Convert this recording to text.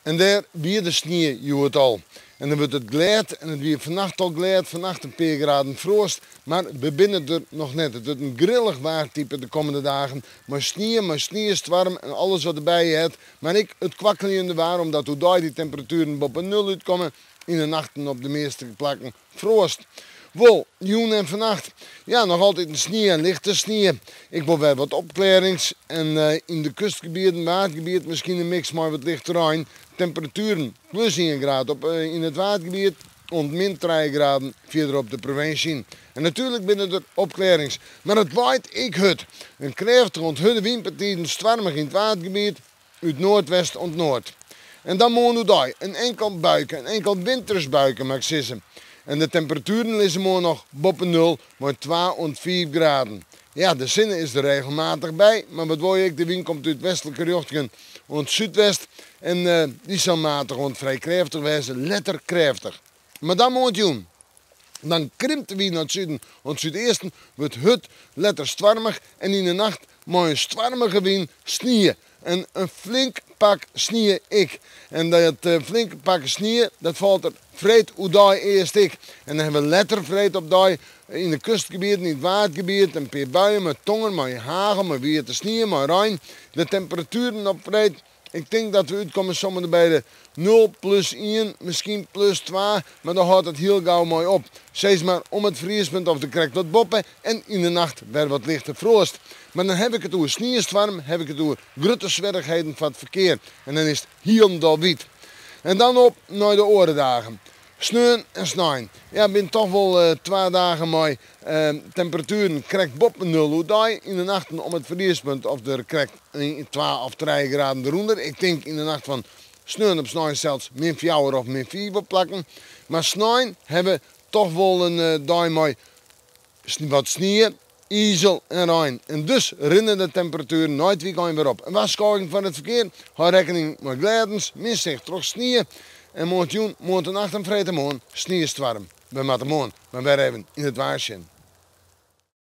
En dêr wie de snie hjoed al. En dan wurdt it glêd en it wie fannacht al glêd, fannacht in pear graden froast, mar we binne der noch net. It wurdt in grillich waartype de kommende dagen, mei snie, mei sniestoarm en alles wat derby heart. Mar ek it kwakkeljende waar omdat oerdei dy temperatueren boppe nul útkomme, yn de nachten op de measte plakken Froast. Wol, jûn en fannacht. Ja, noch altyd in snie en lichte snie. Ek wol wer wat opklearrings en yn de kustgebieten, Waadgebiet, miskien in miks mei wat lichte rein. Temperatueren plus ien graad op yn it Waadgebiet oant min trije graden fierder op de provinsje. En natuerlik binne der opklearrings, mar it waait ek hurd. In krêftige oant hurde wyn bytiden stoarmich yn it Waadgebiet. Út noardwest oant noard. En dan moarn oerdei in inkel buike, in inkel wintersbuike moat ik sizze. En de temperatueren lizze moarn noch boppe nul mei twa oant fiif graden. Ja, de sinne is der regelmatich by, mar wat wol je ek, de wyn komt út westlike rjochtingen oant súdwest en dy sil matich oant frij krêftich wêze, letter krêftich. Mar dan moarntejûn. Dan krimpt de wyn nei it suden oant súdeasten, wurdt hurd, letter stoarmich en yn de nacht mei in stoarmige wyn snie. En in flink pak snie ek. En dat flinke pak snie dat falt der freed oerdei earst ek. En dan hawwe we letter freed op dei yn de kustgebieten, yn it Waadgebiet in pear buien mei tonger, mei hagel, mei wiete snie, mei rein. De temperatueren op freed. Ik tink dat we útkomme sommige by de nul, plus ien, miskien plus twa, mar dan hâldt it hiel gau mei op. Sis mar om it friespunt of der krekt wat boppe en yn de nacht wer wat lichte froast. Mar dan haw ik it oer sniestoarm, haw ik it oer grutte swierrichheden foar it ferkear en dan is it hielendal wyt. En dan op nei de oare dagen. Sneon en snein. Ja, binne toch wol twa dagen mei temperatueren krekt boppe nul oerdei. Yn de nachten om it friespunt of der krekt twa of trije graden derûnder. Ik tink yn de nacht fan sneon op snein sels min fjouwer of min fiif op plakken. Mar snein hawwe we toch wol in dei mei wat snie, izel en rein. En dus rinne de temperatueren nei it wykein wer op. In warskôging foar it ferkear, hâld rekkening mei glêdens, min sicht troch snie. En moarntejûn, moarntenacht en freedtemoarn sniestoarm. We moatte moarn mar wer even yn it waar sjen.